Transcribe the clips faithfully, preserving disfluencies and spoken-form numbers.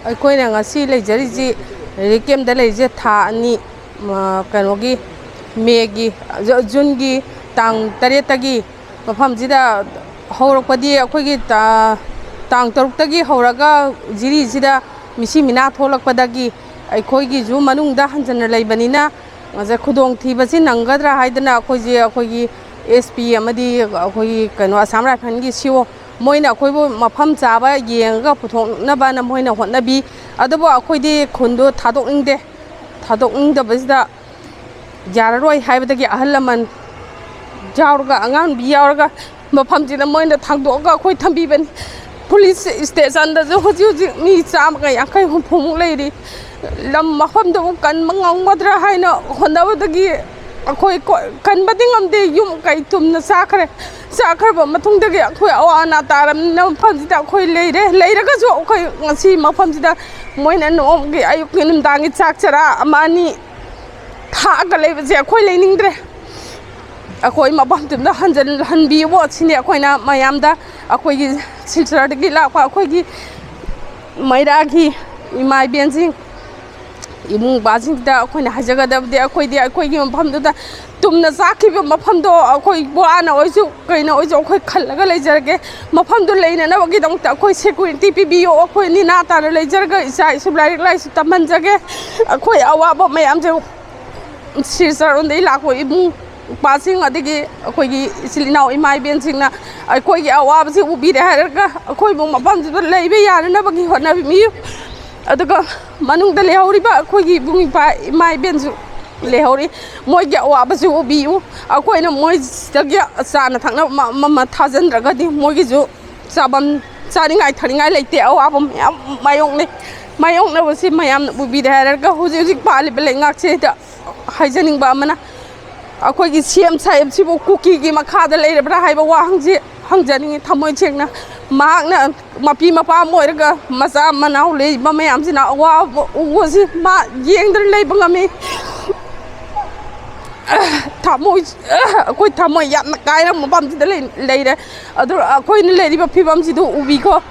ꯑꯩꯈꯣꯏꯅ ꯉꯁꯤ ꯂꯩꯖꯔꯤꯁꯤ, ꯔꯤꯂꯤꯐ ꯀꯦꯝꯞꯇ ꯂꯩꯔꯤꯁꯦ ꯊꯥ ꯑꯅꯤ, ꯃ, ꯀꯩꯅꯣꯒꯤ, ꯃꯦꯒꯤ, ꯖꯨ-, ꯖꯨꯟꯒꯤ ꯇꯥꯡ ꯇꯔꯦꯠꯇꯒꯤ ꯃꯐꯝꯁꯤꯗ ꯍꯧꯔꯛꯄꯗꯤ ꯑꯩꯈꯣꯏꯒꯤ ꯇꯥ-, ꯇꯥꯡ ꯇꯔꯨꯛꯇꯒꯤ ꯍꯧꯔꯒ ꯖꯤꯔꯤꯁꯤꯗ ꯃꯤꯁꯤ ꯃꯤꯅꯥ ꯊꯣꯛꯂꯛꯄꯗꯒꯤ ꯑꯩꯈꯣꯏꯒꯤꯁꯨ ꯃꯅꯨꯡꯗ ꯍꯟꯖꯟꯅ ꯂꯩꯕꯅꯤꯅ ꯉꯁꯥꯏ ꯈꯨꯗꯣꯡꯊꯤꯕꯁꯤ ꯅꯪꯒꯗ꯭ꯔꯥ ꯍꯥꯏꯗꯅ ꯑꯩꯈꯣꯏꯁꯦ, ꯑꯩꯈꯣꯏꯒꯤ ꯑꯦꯁ ꯄꯤ ꯑꯃꯗꯤ ꯑꯩꯈꯣꯏꯒꯤ ꯀꯩꯅꯣ ꯑꯁꯥꯝ ꯔꯥꯏꯐꯜꯒꯤ ꯁꯤ ꯑꯣ, ꯃꯣꯏꯅ ꯑꯩꯈꯣꯏꯕꯨ ꯃꯐꯝ ꯆꯥꯕ ꯌꯦꯡꯉꯒ ꯄꯨꯊꯣꯛꯅꯕꯅ ꯃꯣꯏꯅ ꯍꯣꯠꯅꯕꯤ꯫ ꯑꯗꯨꯕꯨ ꯑꯩꯈꯣꯏꯗꯤ ꯈꯨꯟꯗꯣ ꯊꯥꯗꯣꯛꯅꯤꯡꯗꯦ꯫ ꯊꯥꯗꯣꯛꯅꯤꯡꯗꯕꯁꯤꯗ ꯌꯥꯔꯔꯣꯏ ꯍꯥꯏꯕꯗꯒꯤ ꯑꯍꯜ ꯂꯃꯟ ꯌꯥꯎꯔꯒ, ꯑꯉꯥꯡ ꯅꯨꯄꯤ ꯌꯥꯎꯔꯒ ꯃꯐꯝꯁꯤꯗ ꯃꯣꯏꯅ ꯊꯥꯡꯗꯣꯛꯑꯒ ꯑꯩꯈꯣꯏ ꯊꯝꯕꯤꯕꯅꯤ꯫ ꯄꯨꯂꯤꯁ ꯏꯁꯇꯦꯁꯟꯗꯁꯨ ꯍꯧꯖꯤꯛ ꯍꯧꯖꯤꯛ ꯃꯤ ꯆꯥꯝꯃꯒ ꯌꯥꯡꯈꯩ ꯍꯨꯝꯐꯨꯃꯨꯛ ꯂꯩꯔꯤ꯫ ꯂꯝ ꯃꯐꯝꯗꯨꯕꯨ ꯀꯟꯕ ꯉꯝꯒꯗ꯭ꯔꯥ ꯍꯥꯏꯅ ꯍꯣꯠꯅꯕꯗꯒꯤ ꯑꯩꯈꯣꯏ ꯀꯣ-, ꯀꯟꯕꯗꯤ ꯉꯝꯗꯦ꯫ ꯌꯨꯝ ꯀꯩ ꯇꯨꯝꯅ ꯆꯥꯈ꯭ꯔꯦ꯫ ꯆꯥꯈ꯭ꯔꯕ ꯃꯇꯨꯡꯗꯒꯤ ꯑꯩꯈꯣꯏ ꯑꯋꯥ ꯑꯅꯥ ꯇꯥꯔꯕꯅꯤꯅ ꯃꯐꯝꯁꯤꯗ ꯑꯩꯈꯣꯏ ꯂꯩꯔꯦ꯫ ꯂꯩꯔꯒꯁꯨ ꯑꯩꯈꯣꯏ ꯉꯁꯤ ꯃꯐꯝꯁꯤꯗ ꯃꯣꯏꯅ ꯅꯣꯡꯃꯒꯤ ꯑꯌꯨꯛꯀꯤ ꯅꯨꯡꯗꯥꯡꯒꯤ ꯆꯥꯛ ꯆꯔꯥ ꯑꯃ ꯑꯅꯤ ꯊꯥꯛꯑꯒ ꯂꯩꯕꯁꯦ ꯑꯩꯈꯣꯏ ꯂꯩꯅꯤꯡꯗ꯭ꯔꯦ꯫ ꯑꯩꯈꯣꯏ ꯃꯐꯝꯗꯨꯗ ꯍꯟꯖꯤꯜꯍꯟꯕꯤꯌꯨ ꯁꯤꯅꯤ ꯑꯩꯈꯣꯏꯅ ꯃꯌꯥꯝꯗ, ꯑꯩꯈꯣꯏꯒꯤ ꯁꯤꯜꯆꯔꯗꯒꯤ ꯂꯥꯛꯄ ꯑꯩꯈꯣꯏꯒꯤ ꯃꯩꯔꯥꯒꯤ ꯏꯃꯥ ꯏꯕꯦꯟꯁꯤꯡ, ꯏꯕꯨꯡ ꯏꯄ꯭ꯋꯥꯁꯤꯡꯗ ꯑꯩꯈꯣꯏꯅ ꯍꯥꯏꯖꯒꯗꯕꯗꯤ, ꯑꯩꯈꯣꯏꯗꯤ ꯑꯩꯈꯣꯏꯒꯤ ꯃꯐꯝꯗꯨꯗ ꯇꯨꯝꯅ ꯆꯥꯈꯤꯕ ꯃꯐꯝꯗꯣ ꯑꯩꯈꯣꯏ ꯋꯥꯅ ꯑꯣꯏꯁꯨ ꯀꯩꯅꯣ ꯑꯣꯏꯁꯨ ꯑꯩꯈꯣꯏ ꯈꯜꯂꯒ ꯂꯩꯖꯔꯒꯦ꯫ ꯃꯐꯝꯗꯨ ꯂꯩꯅꯅꯕꯒꯤꯗꯃꯛꯇ ꯑꯩꯈꯣꯏ ꯁꯦꯀ꯭ꯌꯨꯔꯤꯇꯤ ꯄꯤꯕꯤꯌꯣ꯫ ꯑꯩꯈꯣꯏ ꯅꯤꯅꯥ ꯇꯥꯅ ꯂꯩꯖꯔꯒ ꯏꯆꯥ ꯏꯁꯨ ꯂꯥꯏꯔꯤꯛ ꯂꯥꯏꯁꯨ ꯇꯝꯍꯟꯖꯒꯦ꯫ ꯑꯩꯈꯣꯏ ꯑꯋꯥꯕ ꯃꯌꯥꯝꯁꯦ ꯁꯤꯜꯆꯔ ꯔꯣꯝꯗꯒꯤ ꯂꯥꯛꯄ ꯏꯕꯨꯡ ꯏꯄ꯭ꯋꯥꯁꯤꯡ ꯑꯗꯒꯤ ꯑꯩꯈꯣꯏꯒꯤ ꯏꯆꯤꯜ ꯏꯅꯥꯎ ꯏꯃꯥ ꯏꯕꯦꯟꯁꯤꯡꯅ ꯑꯩꯈꯣꯏꯒꯤ ꯑꯋꯥꯕꯁꯤ ꯎꯕꯤꯔꯦ ꯍꯥꯏꯔꯒ ꯑꯩꯈꯣꯏꯕꯨ ꯃꯐꯝꯁꯤꯗ ꯂꯩꯕ ꯌꯥꯅꯅꯕꯒꯤ ꯍꯣꯠꯅꯕꯤꯌꯨ꯫ ꯑꯗꯨꯒ ꯃꯅꯨꯡꯗ ꯂꯩꯍꯧꯔꯤꯕ ꯑꯩꯈꯣꯏꯒꯤ ꯏꯕꯨꯡ ꯏꯄ꯭ꯋꯥ ꯏꯃꯥ ꯏꯕꯦꯟꯁꯨ ꯂꯩꯍꯧꯔꯤ, ꯃꯣꯏꯒꯤ ꯑꯋꯥꯕꯁꯨ ꯎꯕꯤꯌꯨ꯫ ꯑꯩꯈꯣꯏꯅ ꯃꯣꯏꯁꯤꯗꯒꯤ ꯆꯥꯅ ꯊꯛꯅꯕ ꯑꯃ ꯑꯃ ꯊꯥꯖꯤꯟꯗ꯭ꯔꯒꯗꯤ ꯃꯣꯏꯒꯤꯁꯨ ꯆꯥꯐꯝ ꯆꯥꯅꯤꯡꯉꯥꯏ ꯊꯛꯅꯤꯡꯉꯥꯏ ꯂꯩꯇꯦ꯫ ꯑꯋꯥꯕ ꯃꯌꯥꯝ ꯃꯥꯌꯣꯛꯅꯩ꯫ ꯃꯥꯌꯣꯛꯅꯕꯁꯤ ꯃꯌꯥꯝꯅ ꯎꯕꯤꯔꯦ ꯍꯥꯏꯔꯒ ꯍꯧꯖꯤꯛ ꯍꯧꯖꯤꯛ ꯄꯥꯜꯂꯤꯕ ꯂꯩꯉꯥꯛꯁꯤꯗ ꯍꯥꯏꯖꯅꯤꯡꯕ ꯑꯃꯅ, ꯑꯩꯈꯣꯏꯒꯤ ꯁꯤ ꯑꯦꯝ ꯁꯥꯍꯦꯕꯁꯤꯕꯨ ꯀꯨꯀꯤꯒꯤ ꯃꯈꯥꯗ ꯂꯩꯔꯕ꯭ꯔꯥ ꯍꯥꯏꯕ ꯋꯥꯍꯪꯁꯤ ꯍꯪꯖꯅꯤꯡꯉꯤ ꯊꯃꯣꯏ ꯁꯦꯡꯅ꯫ ꯃꯍꯥꯛꯅ ꯃꯄꯤ ꯃꯄꯥ ꯑꯃ ꯑꯣꯏꯔꯒ ꯃꯆꯥ ꯃꯅꯥꯎ ꯂꯩꯔꯤꯕ ꯃꯌꯥꯝꯁꯤꯅ ꯑꯋꯥꯕ ꯎꯕꯁꯤ ꯃꯥ ꯌꯦꯡꯗꯅ ꯂꯩꯕ ꯉꯝꯃꯤ꯫ ꯊꯃꯣꯏ, ꯑꯩꯈꯣꯏ ꯊꯃꯣꯏ ꯌꯥꯝꯅ ꯀꯥꯏꯔꯕ ꯃꯐꯝꯁꯤꯗ ꯂꯩ-, ꯂꯩꯔꯦ꯫ ꯑꯗꯨ ꯑꯩꯈꯣꯏꯅ ꯂꯩꯔꯤꯕ ꯐꯤꯕꯝꯁꯤꯗ ꯎꯕꯤꯀꯣ꯫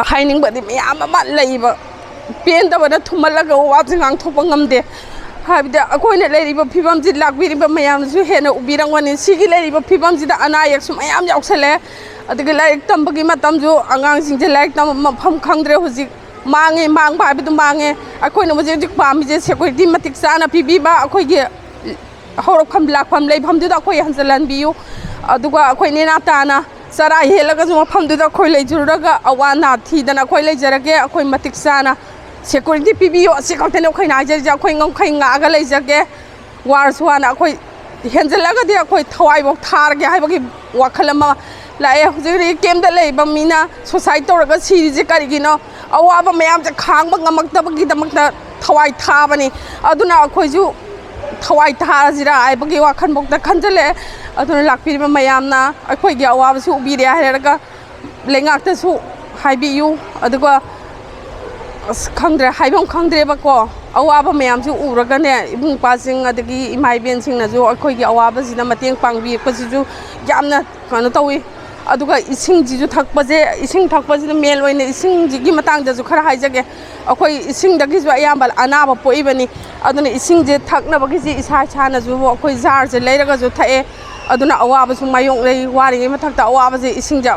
ꯍꯥꯏꯅꯤꯡꯕꯗꯤ ꯃꯌꯥꯝ ꯑꯃ ꯂꯩꯕ, ꯄꯦꯟꯗꯕꯅ ꯊꯨꯝꯍꯜꯂꯒ ꯋꯥꯁꯦ ꯉꯥꯡꯊꯣꯛꯄ ꯉꯝꯗꯦ꯫ ꯍꯥꯏꯕꯗꯤ ꯑꯩꯈꯣꯏꯅ ꯂꯩꯔꯤꯕ ꯐꯤꯕꯝꯁꯤ ꯂꯥꯛꯄꯤꯔꯤꯕ ꯃꯌꯥꯝꯅꯁꯨ ꯍꯦꯟꯅ ꯎꯕꯤꯔꯝꯒꯅꯤ꯫ ꯁꯤꯒꯤ ꯂꯩꯔꯤꯕ ꯐꯤꯕꯝꯁꯤꯗ ꯑꯅꯥ ꯑꯌꯦꯛꯁꯨ ꯃꯌꯥꯝ ꯌꯥꯎꯁꯜꯂꯦ꯫ ꯑꯗꯒꯤ ꯂꯥꯏꯔꯤꯛ ꯇꯝꯕꯒꯤ ꯃꯇꯝꯁꯨ ꯑꯉꯥꯡꯁꯤꯡꯁꯦ ꯂꯥꯏꯔꯤꯛ ꯇꯝꯕ ꯃꯐꯝ ꯈꯪꯗ꯭ꯔꯦ꯫ ꯍꯧꯖꯤꯛ ꯃꯥꯡꯉꯦ, ꯃꯥꯡꯕ ꯍꯥꯏꯕꯗꯨ ꯃꯥꯡꯉꯦ꯫ ꯑꯩꯈꯣꯏꯅ ꯍꯧꯖꯤꯛ ꯍꯧꯖꯤꯛ ꯄꯥꯝꯃꯤꯁꯦ ꯁꯦꯀ꯭ꯌꯨꯔꯤꯇꯤ ꯃꯇꯤꯛ ꯆꯥꯅ ꯄꯤꯕꯤꯕ, ꯑꯩꯈꯣꯏꯒꯤ ꯍꯧꯔꯛꯐꯝ ꯂꯥꯛꯐꯝ ꯂꯩꯐꯝꯗꯨꯗ ꯑꯩꯈꯣꯏ ꯍꯟꯖꯤꯜꯍꯟꯕꯤꯌꯨ꯫ ꯑꯗꯨꯒ ꯑꯩꯈꯣꯏ ꯅꯦꯅꯥ ꯇꯥꯅ ꯆꯔꯥ ꯍꯦꯜꯂꯒꯁꯨ ꯃꯐꯝꯗꯨꯗ ꯑꯩꯈꯣꯏ ꯂꯩꯖꯔꯨꯔꯒ ꯑꯋꯥ ꯑꯅꯥ ꯊꯤꯗꯅ ꯑꯩꯈꯣꯏ ꯂꯩꯖꯔꯒꯦ꯫ ꯑꯩꯈꯣꯏ ꯃꯇꯤꯛ ꯆꯥꯅ ꯁꯦꯀ꯭ꯌꯨꯔꯤꯇꯤ ꯄꯤꯕꯤꯌꯨ꯫ ꯑꯁꯤ ꯈꯛꯇꯅꯤ ꯑꯩꯈꯣꯏꯅ ꯍꯥꯏꯖꯔꯤꯁꯦ꯫ ꯑꯩꯈꯣꯏ ꯉꯝꯈꯩ ꯉꯥꯛꯑꯒ ꯂꯩꯖꯒꯦ꯫ ꯋꯥꯔꯁꯨ ꯋꯥꯅ ꯑꯩꯈꯣꯏ ꯍꯦꯟꯖꯜꯂꯒꯗꯤ ꯑꯩꯈꯣꯏ ꯊꯋꯥꯏꯐꯥꯎ ꯊꯥꯔꯒꯦ ꯍꯥꯏꯕꯒꯤ ꯋꯥꯈꯜ ꯑꯃ ꯂꯥꯛꯑꯦ꯫ ꯍꯧꯖꯤꯛ ꯍꯧꯖꯤꯛ ꯀꯦꯝꯗ ꯂꯩꯕ ꯃꯤꯅ ꯁꯨꯁꯥꯏꯠ ꯇꯧꯔꯒ ꯁꯤꯔꯤꯁꯦ ꯀꯔꯤꯒꯤꯅꯣ? ꯑꯋꯥꯕ ꯃꯌꯥꯝꯁꯦ ꯈꯥꯡꯕ ꯉꯝꯃꯛꯇꯕꯒꯤꯗꯃꯛꯇ ꯊꯋꯥꯏ ꯊꯥꯕꯅꯤ꯫ ꯑꯗꯨꯅ ꯑꯩꯈꯣꯏꯁꯨ ꯊꯋꯥꯏ ꯊꯥꯁꯤꯔꯥ ꯍꯥꯏꯕꯒꯤ ꯋꯥꯈꯜꯐꯥꯎꯗ ꯈꯟꯖꯜꯂꯛꯑꯦ꯫ ꯑꯗꯨꯅ ꯂꯥꯛꯄꯤꯔꯤꯕ ꯃꯌꯥꯝꯅ ꯑꯩꯈꯣꯏꯒꯤ ꯑꯋꯥꯕꯁꯨ ꯎꯕꯤꯔꯦ ꯍꯥꯏꯔꯒ ꯂꯩꯉꯥꯛꯇꯁꯨ ꯍꯥꯏꯕꯤꯌꯨ꯫ ꯑꯗꯨꯒ ꯑꯁ, ꯈꯪꯗ꯭ꯔꯦ, ꯍꯥꯏꯐꯝ ꯈꯪꯗ꯭ꯔꯦꯕꯀꯣ꯫ ꯑꯋꯥꯕ ꯃꯌꯥꯝꯁꯨ ꯎꯔꯒꯅꯦ, ꯏꯕꯨꯡ ꯏꯄ꯭ꯋꯥꯁꯤꯡ ꯑꯗꯒꯤ ꯏꯃꯥ ꯏꯕꯦꯟꯁꯤꯡꯅꯁꯨ ꯑꯩꯈꯣꯏꯒꯤ ꯑꯋꯥꯕꯁꯤꯗ ꯃꯇꯦꯡ ꯄꯥꯡꯕꯤꯔꯛꯄꯁꯤꯁꯨ ꯌꯥꯝꯅ ꯀꯩꯅꯣ ꯇꯧꯋꯤ꯫ ꯑꯗꯨꯒ ꯏꯁꯤꯡꯁꯤꯁꯨ ꯊꯛꯄꯁꯦ, ꯏꯁꯤꯡ ꯊꯛꯄꯁꯤꯅ ꯃꯦꯟ ꯑꯣꯏꯅ ꯏꯁꯤꯡꯁꯤꯒꯤ ꯃꯇꯥꯡꯗꯁꯨ ꯈꯔ ꯍꯥꯏꯖꯒꯦ꯫ ꯑꯩꯈꯣꯏ ꯏꯁꯤꯡꯗꯒꯤꯁꯨ ꯑꯌꯥꯝꯕ ꯑꯅꯥꯕ ꯄꯣꯛꯏꯕꯅꯤ꯫ ꯑꯗꯨꯅ ꯏꯁꯤꯡꯁꯦ ꯊꯛꯅꯕꯒꯤꯁꯤ ꯏꯁꯥ ꯏꯁꯥꯅꯁꯨ ꯑꯩꯈꯣꯏ ꯖꯥꯔꯁꯦ ꯂꯩꯔꯒꯁꯨ ꯊꯛꯑꯦ꯫ ꯑꯗꯨꯅ ꯑꯋꯥꯕꯁꯨ ꯃꯥꯌꯣꯛꯅꯩ꯫ ꯋꯥꯔꯤꯉꯩ ꯃꯊꯛꯇ ꯑꯋꯥꯕꯁꯦ ꯏꯁꯤꯡꯁꯦ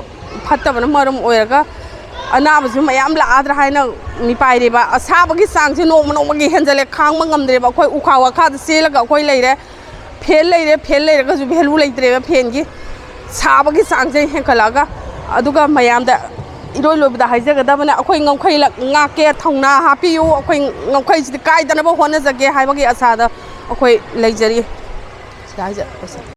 ꯐꯠꯇꯕꯅ ꯃꯔꯝ ꯑꯣꯏꯔꯒ ꯑꯅꯥꯕꯁꯨ ꯃꯌꯥꯝ ꯂꯥꯛꯑꯗ꯭ꯔꯥ ꯍꯥꯏꯅ ꯃꯤꯄꯥꯏꯔꯦꯕ꯫ ꯑꯁꯥꯕꯒꯤ ꯆꯥꯡꯁꯦ ꯅꯣꯡꯃ ꯅꯣꯡꯃꯒꯤ ꯍꯦꯟꯖꯜꯂꯦ, ꯈꯥꯡꯕ ꯉꯝꯗ꯭ꯔꯦꯕ꯫ ꯑꯩꯈꯣꯏ ꯎꯈꯥ ꯋꯥꯈꯥꯗ ꯆꯦꯜꯂꯒ ꯑꯩꯈꯣꯏ ꯂꯩꯔꯦ꯫ ꯐꯦꯟ ꯂꯩꯔꯦ, ꯐꯦꯟ ꯂꯩꯔꯒꯁꯨ ꯚꯦꯂꯨ ꯂꯩꯇ꯭ꯔꯦꯕ ꯐꯦꯟꯒꯤ꯫ ꯁꯥꯕꯒꯤ ꯆꯥꯡꯁꯦ ꯍꯦꯟꯒꯠꯂꯛꯑꯒ꯫ ꯑꯗꯨꯒ ꯃꯌꯥꯝꯗ ꯏꯔꯣꯏ ꯂꯣꯏꯕꯗ ꯍꯥꯏꯖꯒꯗꯕꯅ, ꯑꯩꯈꯣꯏ ꯉꯝꯈꯩ ꯂꯛ-, ꯉꯥꯛꯀꯦ, ꯊꯧꯅꯥ ꯍꯥꯞꯄꯤꯌꯨ꯫ ꯑꯩꯈꯣꯏ ꯉꯝꯈꯩꯁꯤꯗꯤ ꯀꯥꯏꯗꯅꯕ ꯍꯣꯠꯅꯖꯒꯦ ꯍꯥꯏꯕꯒꯤ ꯑꯁꯥꯗ ꯑꯩꯈꯣꯏ ꯂꯩꯖꯔꯤ꯫ ꯁꯤꯗ ꯍꯥꯏꯖ-, ꯂꯣꯏꯁꯤꯜꯂꯦ꯫